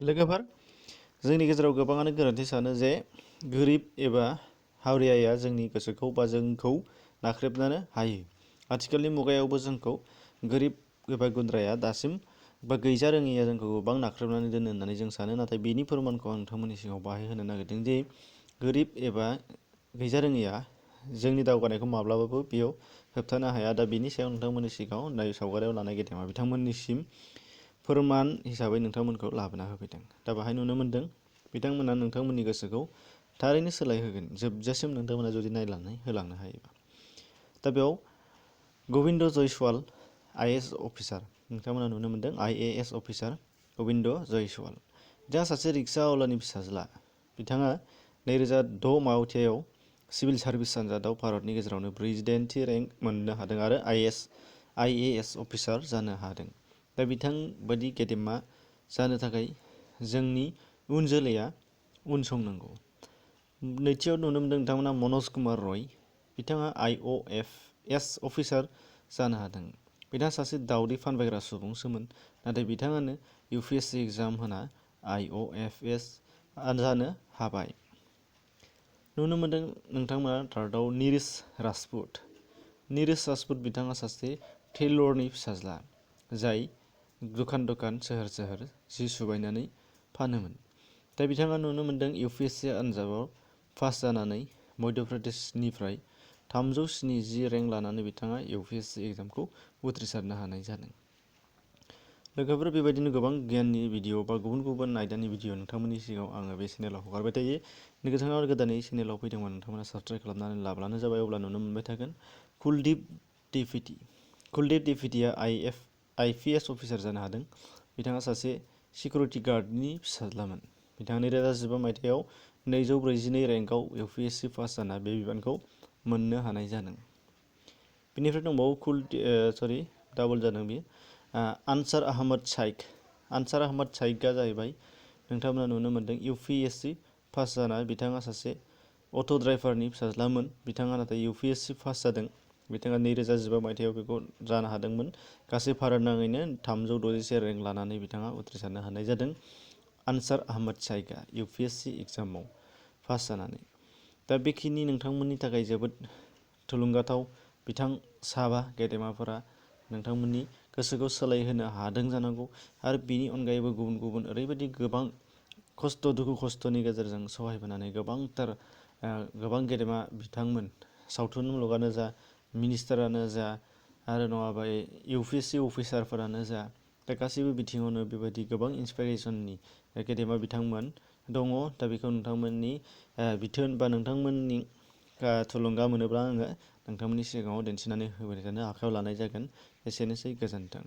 लोगोफोर, जोंनि गेजेराव गोबाङानो गोरोन्थि सानो जे गोरिब एबा हावरियाया जोंनि गोसोखौ बा जोंखौ नाख्रेबनो हायो। आथिखालनि मुगायावबो जोंखौ गोरिब एबा गुन्द्राया दासिम बा गैजा रोङैया जोंखौ गोबां नाख्रेबनानै दोनो होननानै जों सानो। नाथाय बेनि फोरमानखौ आं नोंथांमोननि सिगाङाव बाहाय होनो नागिरदों दि गोरिब एबा गैजा रोङैया जोंनि दावगानायखौ माब्लाबाबो बेयाव होबथानो हाया। दा बेनि सायाव नोंथांमोननि सिगाङाव सावगारियाव लानाय गेदेमा बिथांमोननिसिम फोरमान हिसाबै नोंथांमोनखौ लाबोना होफैदों। दा बाहाय नुनो मोनदों बिथांमोना नोंथांमोननि गोसोखौ थारैनो सोलायहोगोन जोबजासिम नोंथांमोना जुदि नायलांनो होलांनो हायोबा। दा बेयाव गबिन्द जयसवाल IAS अफिसार नोंथांमोना नुनो मोनदों IAS अफिसार गबिन्द जयसवाल। बिथाङा सासे रिक्सावालानि फिसाज्ला। बिथाङा 2006 मायथाइयाव सिभिल सार्भिस आनजादाव भारतनि गेजेरावनो 42थि रेंक मोननो हादों आरो IAS अफिसार जानो हादों। दा बिथांबादि गेदेमा जानो थाखाय जोंनि उन जोलैया उनसंनांगौ। नैथियाव नुनो मोनदों नोंथांमोना मनज कुमार रय। बिथाङा IOFS अफिसार जानो हादों। बिथाङा सासे दावदै फानबायग्रा सुबुंसोमोन, नाथाय बिथाङानो UPSC एग्जाम होना IOFS जानो हाबाय। नुनो मोनदों नोंथांमोना थार्डआव निरिश राजपुत। निरिश राजपुत बिथाङा सासे टेलरनि फिसाज्ला, जाय दखान सोहोर जि सुबायनानै फानोमोन। दा बिथाङा नुनो मोनदों UPSC आनजादाव पास जानानै मध्य प्रदेशनिफ्राय 370 रेंक लानानै बिथाङा UPSC एग्जामखौ उथ्रिसारनो हानाय जादों। लोगोफोर, बेबायदिनो गोबां गियाननि भिडिअ बा गुबुन गुबुन आयदानि भिडिअ नोंथांमोननि सिगाङाव आङो बे चेनेलाव हगारबाय थायो। नोंथाङा गोदानै चेनेलाव फैदोंमोन नोंथांमोना साबस्क्राइब खालामनानै लाब्लानो जाबाय, अब्ला नुनो मोनबाय थागोन। कुलदीप डेभिटिया IPS अफिसार जानो हादों। बिथाङा सासे सिकिउरिटि गार्डनि फिसाज्लामोन। बिथाङा 2015 मायथाइयाव 242 रेंकआव UPSC पास जाना बे बिबानखौ मोननो हानाय जादों। बेनिफ्राय दंबावो डाबल जादों बियो आनसार आहमद शाइख। आनसार आहमद शाइखआ जाहैबाय नोंथांमोना नुनो मोनदों UPSC पास जाना बिथाङा सासे अट' ड्राइभारनि फिसाज्लामोन। बिथाङा नाथाय UPSC पास जादों। बिथाङा 2015 मायथाइयाव बेखौ जानो हादोंमोन। गासै भारत नाङैनो 361 रेंक लानानै बिथाङा उथ्रिसारनो हानाय जादों। आनसार आहमद शाइखआ UPSC एग्जामाव पास जानानै। दा बेखिनि नोंथांमोननि थाखाय जोबोद थुलुंगाथाव। बिथां साबा गेदेमाफोरा नोंथांमोननि गोसोखौ सोलायहोनो हादों जानांगौ। आरो बेनि अनगायैबो गुबुन गुबुन ओरैबायदि गोबां दुखु खस्थ'नि गेजेरजों सहायबोनानै गोबां गेदेमा बिथांमोन, सावथुन मुलुगानो जा, मिनिस्टारानो जा, आरो नङाबा UPSC अफिसारफोरानो जा, दा गासैबो बिथिङावनो बेबायदि गोबां इन्सपिरेसननि गेदेमा बिथांमोन दङ। दा बेखौ नोंथांमोननि बिथोन बा नोंथांमोननि थुलुंगा मोनोब्ला आङो नोंथांमोननि सिगाङाव दिन्थिनानै होबाय थानो आखायाव लानाय जागोन। एसेनोसै, गोजोन्थों।